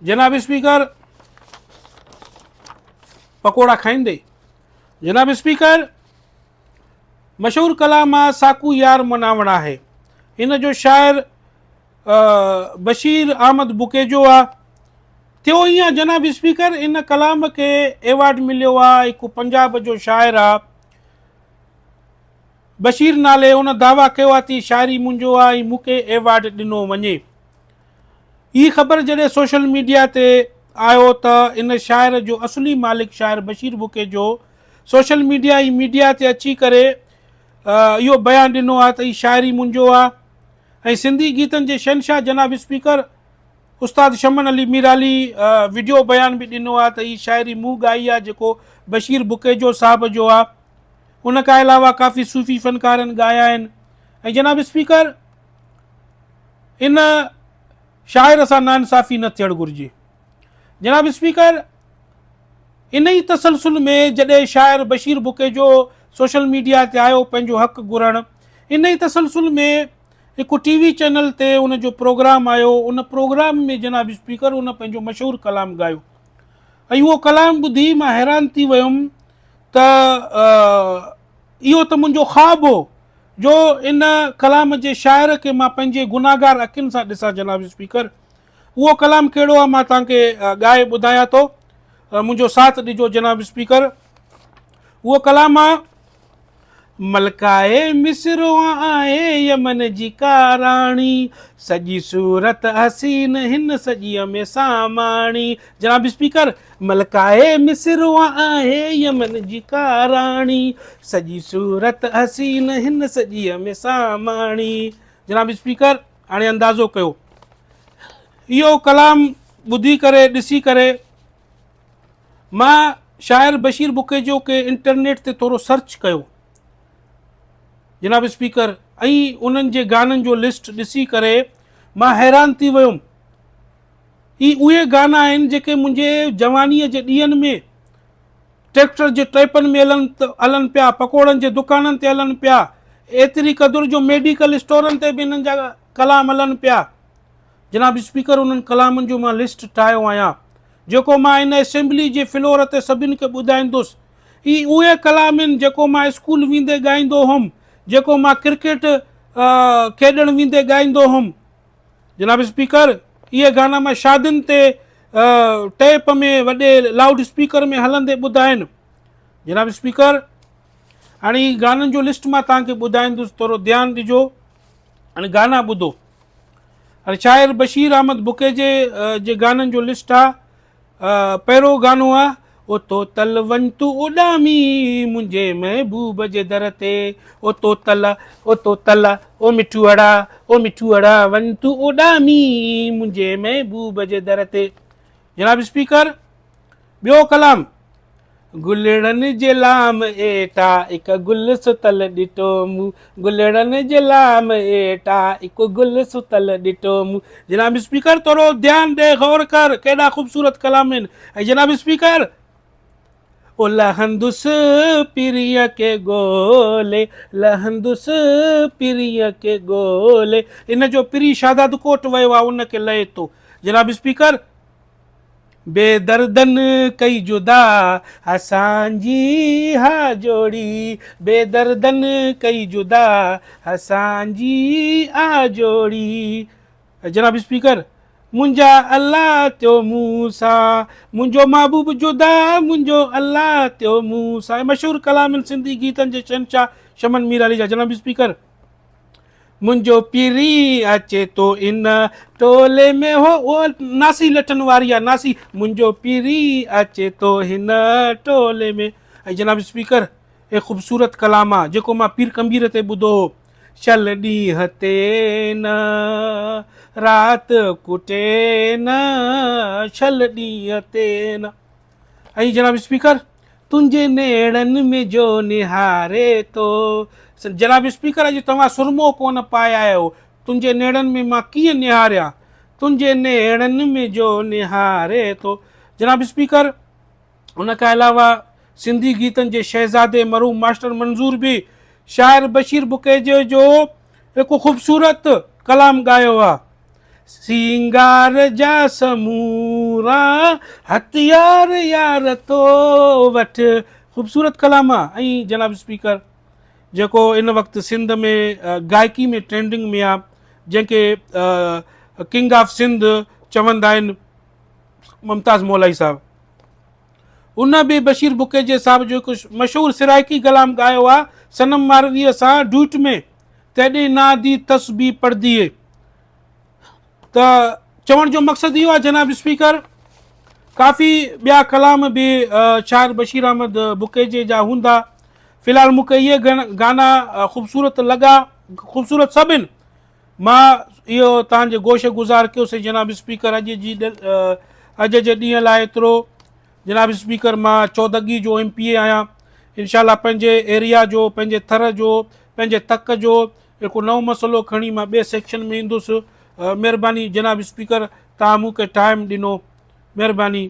جناب اسپيڪر پڪوڙا کائيندي جناب اسپيڪر مشهور ڪلام آ ساڪو يار مناوڻ آهي ان جو شاعر بشير احمد بڪيجو آ ٿيو ائين آ جناب اسپيڪر ان ڪلام کي ايوارڊ مليو آ هڪ پنجاب جو شاعر آ بشير نالي ان دعويٰ ڪيو آ ته هي شاعري منهنجو آ ۽ مون کي ايوارڊ ڏنو وڃي. هي خبر جڏهن سوشل ميڊيا تي آيو ته ان شاعر جو اصلي مالڪ شاعر بشير بڪيجو سوشل ميڊيا ۽ ميڊيا تي اچي ڪري اهو بيان ڏنو آ ته هي شاعري منهنجو آ ۽ سنڌي گيتن جي شهنشاهه جناب اسپيڪر استاد شمن علي ميرالي وڊيو بيان به ڏنو آ ته هي شاعري مون ڳائي آ جيڪو بشير بڪيجو صاحب جو آ. ان کان علاوه ڪافي صوفي فنڪارن ڳايا آهن ۽ جناب اسپيڪر ان شاعر سان ناانصافي نه ٿيڻ گهرجي. جناب اسپيڪر ان ئي تسلسل ۾ جڏهن شاعر بشير بڪيجو سوشل ميڊيا تي آيو پنهنجو حق گهرڻ ان ئي تسلسل ۾ هڪ ٽي وي چينل تي ان جو پروگرام آيو ان پروگرام ۾ جناب اسپيڪر ان پنهنجو مشهور ڪلام ڳايو ۽ اهو ڪلام ٻڌي مان حيران ٿي ويم ته اهو ته منهنجو خواب هو جو ان ڪلام جي شاعر کي مان پنهنجي گناهگار اکين سان ڏسان جناب اسپيڪر اهو ڪلام ڪهڙو آهي مان توهان کي ڳائي ٻڌايان ٿو منهنجو ساٿ ڏجو جناب اسپيڪر اهو ڪلام آهي ملڪائي مصر آهي يمن جي ڪا راڻي، سڄي صورت حسين هن سڄيء ۾ ساماڻي. جناب اسپيڪر، ملڪائي مصر آهي يمن جي ڪا راڻي، سڄي صورت حسين هن سڄيء ۾ ساماڻي. جناب اسپيڪر، هاڻي اندازو ڪيو اهو ڪلام ٻڌي ڪري ڏسي ڪري مان شاعر بشير بڪيجو کي انٽرنيٽ تي ٿورو سرچ ڪيو جناب اسپيڪر ۽ انهن جي گانن جو لسٽ ڏسي ڪري مان حيران ٿي ويم هي اهي گانا آهن جيڪي منهنجي جوانيء جي ڏينهن ۾ ٽريڪٽر جي ٽيپن ۾ هلن هلن پيا پڪوڙن جي دڪانن تي هلن پيا ايتري قدر جو ميڊيڪل اسٽورن تي به انهن جا ڪلام هلن پيا جناب اسپيڪر انهن ڪلامن جو مان لسٽ ٺاهيو آهيان جيڪو مان هن اسيمبلي جي فلور تي سڀن کي ٻڌائيندس. هي اهي ڪلام آهن جيڪو مان اسڪول ويندي ڳائيندو هوم، جيڪو مان ڪرڪيٽ کيڏڻ ويندي ڳائيندو هوم. جناب اسپيڪر اهي گانا مان شادين تي ٽيپ ۾ وڏي لائوڊ اسپيڪر ۾ هلندي ٻڌا آهن. جناب اسپيڪر هاڻي هي گانن جو لسٽ مان توهان کي ٻڌائيندس ٿورو ڌيان ڏجو هاڻي گانا ٻڌو. هاڻي شاعر بشير احمد بڪيجي جي گانن جو لسٽ آ پهريون گانو آ او توتل وڃ تون اڏامي منهنجي محبوب جي در تي او توتل او توتل او مٺوئڙا او مٺوئڙا وڃ تون اڏامي منهنجي محبوب جي در تي جناب اسپيڪر ٻيو ڪلام گلڙن جي لام ايٽا اڪ گل ستل ڏٺو مون گلڙن جي لام ايٽا اڪ گل ستل ڏٺو مون جناب اسپيڪر ٿورو ڌيان ڏي غور ڪر ڪيڏا خوبصورت ڪلام آهن ۽ جناب اسپيڪر او لهندس پرينء کي ڳولي لهندس پرينء کي ڳولي ان جو پرين شهداد ڪوٽ ويو آهي ان کي لهي ٿو جناب اسپيڪر بي دردن ڪئي جدا اسان جي ها جوڙي بي دردن ڪئي جدا اسان جي آ جوڙي جناب اسپيڪر منهنجا الله ٿيو مون سان منهنجو محبوب جدا منهنجو الله ٿيو مون سان مشهور ڪلام سنڌي گيتن جي شهنشاهه شمن ميرالي جا جناب اسپيڪر منهنجو پرين اچي ٿو ان ٽولي ۾ هو اهو ناسي لٺن واري آ ناسي منهنجو پرين اچي ٿو هن ٽولي ۾ ۽ جناب اسپيڪر هي خوبصورت ڪلام آ جيڪو مان پير ڪنبير تي ٻڌو هو شل ڏينهن تي نه رات ڪٽي نه شل ڏينهن تي نه ۽ جناب اسپيڪر تنهنجي نيڻن ۾ جو نهاري ٿو. جناب اسپيڪر اڄ توهان سرمو ڪونه پائي آيا آهيو تنهنجي نيڻن ۾ مان ڪيئن نهاريان تنهنجي نيڻن ۾ جو نهاري ٿو. جناب اسپيڪر ان کان علاوه سنڌي گيتن جي شهزادي مرحوم ماسٽر منظور به شاعر بشير بڪيجي جو هڪ خوبصورت ڪلام ڳايو آهي. سينگار جا سمورا هٿيار يار تو وٽ. خوبصورت ڪلام آ ۽ جناب اسپيڪر جيڪو ان وقت سنڌ ۾ گائڪي ۾ ٽرينڊنگ ۾ آ جنهن کي ڪنگ آف سنڌ چوندا آهن ممتاز مولائي صاحب ان به بشير بڪيجي صاحب جو هڪ مشهور سرائڪي ڪلام ڳايو آ صنم مارويء سان ڊوئٽ ۾ تيڏي ناں the تسبيح پڙهدي ته چوڻ جو مقصد اهو آهي جناب اسپيڪر ڪافي ٻيا ڪلام به شاعر بشير احمد بڪيجي جا هوندا في الحال مون کي اهي گانا خوبصورت لڳا خوبصورت سڀ آهن مان اهو تان جي گوش گذار ڪيوسي جناب اسپيڪر اڄ جي اڄ جي ڏينهن لاء ايترو جناب اسپيڪر مان چودڳي جو ايم پي اي آهيان انشاء الله پنهنجي ايريا جو پنهنجي ٿر جو پنهنجي تڪ جو هڪ نئون مسئلو کڻي مان ٻئي سيڪشن ۾ ايندس مهرباني جناب اسپيڪر توهان مون کي ٽائيم ڏنو مهرباني.